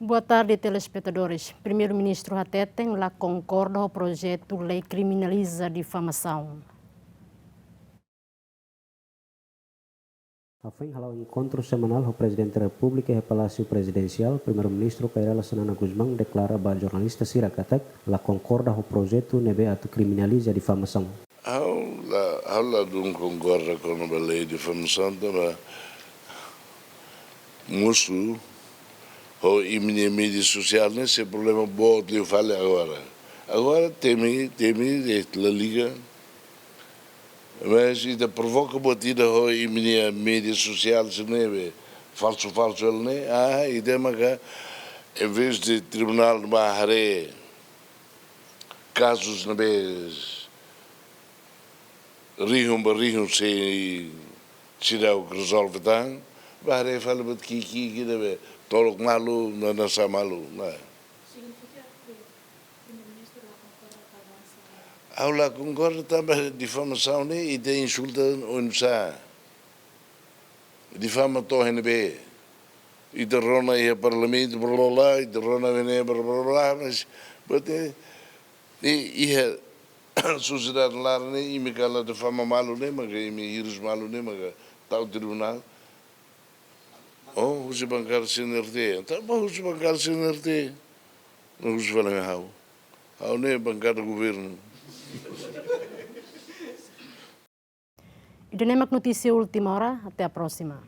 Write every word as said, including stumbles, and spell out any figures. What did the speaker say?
Boa tarde, telespetadores. Primeiru-Ministru hateten la konkorda ho projetu lei kriminaliza difamasaun. Hafoin hala'o enkontru semanál ho Prezidente Repúblika iha Palásiu Prezidensiál, Primeiru-Ministru Kay Rala Xanana Gusmão deklara ba jornalista sira katak la konkorda ho projetu ne'ebé atu kriminaliza difamasaun. Ha'u la, ha'u la dún konkorda kona-ba lei difamasaun, tanba mosu ho imi-nia média sosiál ne'e sei problema boot liu fali agora. Agora temi, temi, eh, la liga. Mas ita provoka buat ida ho imi-nia média sosiál sira ne'ebé falsu-falsu hela ne'e, ah, ida maka, em vez de tribunál ba haree kazus ne'ebé rihun ba rihun sei seidauk rezolve tan, ba haree fali buat ki'ik-ki'ik ida be tolok malu, nada sa malu, nah. Signifika ke Primeiru-Ministru la konkorda ho avansu? Ha'u la konkorda tanba difamasaun ne'e ita insulta oinsá. Difama to'o iha ne'ebé? Ita rona iha parlamentu, blá, blá, blá, ita rona iha ne'e, blá, blá, blá, mas, buat ne'e, i, iha sosiedade laran ne'e, imi kala difama malu ne'e maka, imi hirus malu ne'e maka, tau tribunál. Oh, husi bankada C N R T. Tanba husi bankada C N R T. No husi fali ha'u. Ha'u ne'e bankada governu. Ida-ne'e mak notísia última hora. Até a próxima.